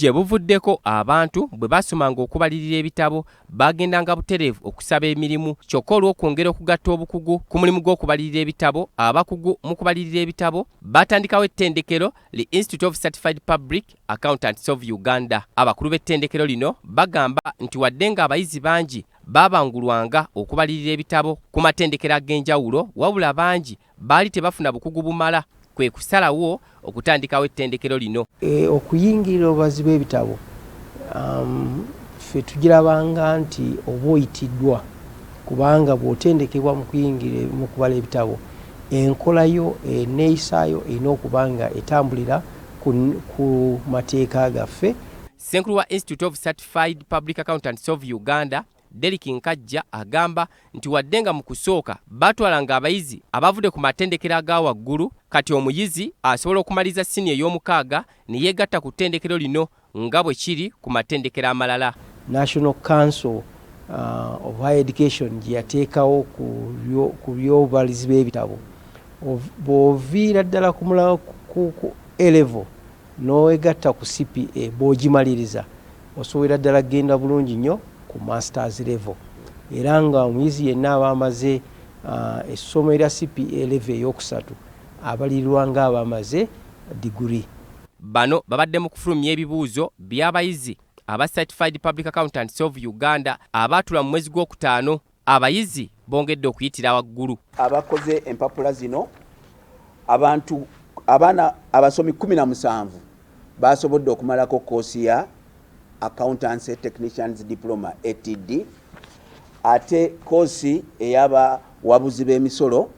Gye buvuddeko abantu bwe basomanga okubalirira ebitabo bagendanga butereevu okusaba emirimu, kyokka olw'okwongera okugatta obukugu ku mulimu gw'okubalirira ebitabo, abakugu mu kubalirira ebitabo batandikawo ettendekero li Institute of Certified Public Accountants of Uganda. Abakulu b'ettendekero lino bagamba nti wadde ng'abayizi bangi baabangulwanga okubalirira ebitabo ku matendekero ag'enjawulo, wabula bangi baali tebafuna bukugu bumala, kwe kusalawo okutandikawo ettendekero lino. Okuyingirira obubazi bw'ebitabo ffe tugirabanga nti oba oyitiddwa, kubanga bw'otendekebwa mu kuyingira mu kubala ebitabo, enkolayo enneeyisaayo erina okuba nga etambulira ku mateeka gaffe. Ssenkulu wa Institute of Certified Public Accountants of Uganda, Derrick Nkajja, agamba nti wadde nga mu kusooka baatwalanga abayizi abavudde ku matendekero aga waggulu, kati omuyizi asobola okumaliriza siniya ey'omukaaga ne yeegatta ku ttendekero lino nga bwe kiri ku matendekero amalala. National Council of Higher Education gye yateekawo ku by'obubalizi bw'ebitabo, bw'oviira ddala ku A level n'owegatta ku CPA, bw'ogimaliriza osobolera ddala kugenda bulungi nnyo ku masters level. Era nga omuyizi yenna aba amaze essomo erya CPA level eyokusatu abalirirwa nga aba amaze diguri. Bano babadde mu kufulumya ebibuuzo by'abayizi aba Certified Public Accountants of Uganda abaatula mu mwezi gw'okutaano. Abayizi bongedde okuyitira waggulu. Abakoze empapula zino, abantu abaana abasomi 17 basobodde okumalako koosi ya Accountancy Technicians Diploma, ATD, ate koosi ey'abawabuzi b'emisolo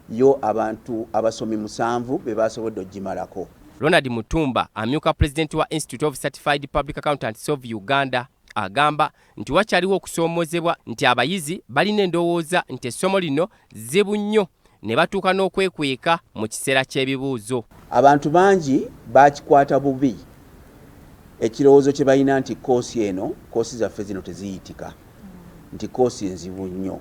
yo abantu abasomi 7 be basobodde okugimalako. Ronald Mutumba, amyuka pulezidenti wa Institute of Certified Public Accountants of Uganda, agamba nti wakyaliwo okusoomozebwa nti abayizi balina endowooza nti essomo lino zzibu nnyo ne batuuka n'okwekweka mu kiseera ky'ebibuuzo. Abantu bangi bakikwata bubi ekirowoozo kye balina nti koosi eno, koosi zaffe zino teziyitika, nti koosi nzibu nnyo.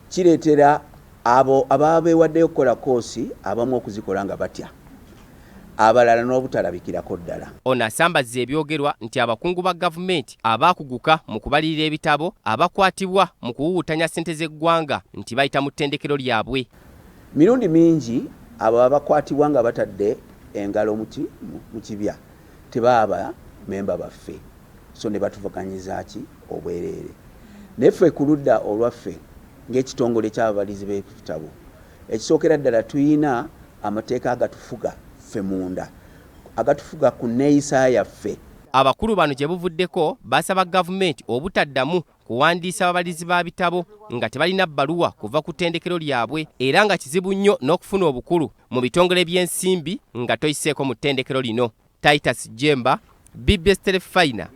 Kireetera abo ababa beewaddeyo okukola koosi abamu okuzikola nga batya, abalala n'obutalabikirako ddala. Ono asambazza ebyogerwa nti abakungu ba gavumenti abaakuguka mu kubalirira ebitabo abakwatibwa mu kuwuwutanya ssente z'eggwanga nti bayita mu ttendekero lyabwe. Mirundi mingi abo abakwatibwa nga batadde engalo mu kibya tebaaba memba baffe, so ne batuvuganyiza ki obwereere. Naye ffe ku ludda olwaffe ng'ekitongole ky'ababalizi b'ebitabo, ekisookera ddala tuyina amateeka agatufuga ffe munda, agatufuga ku nneeyisa yaffe. Abakulu bano gye buvuddeko basaba gavumenti obutaddamu kuwandiisa babalizi ba bitabo nga tebalina bbaluwa kuva ku ttendekero lyabwe, era nga kizibu nnyo n'okufuna obukulu mu bitongole by'ensimbi nga toyiseeko mu ttendekero lino. Titus Jemba, BBS Terefayina,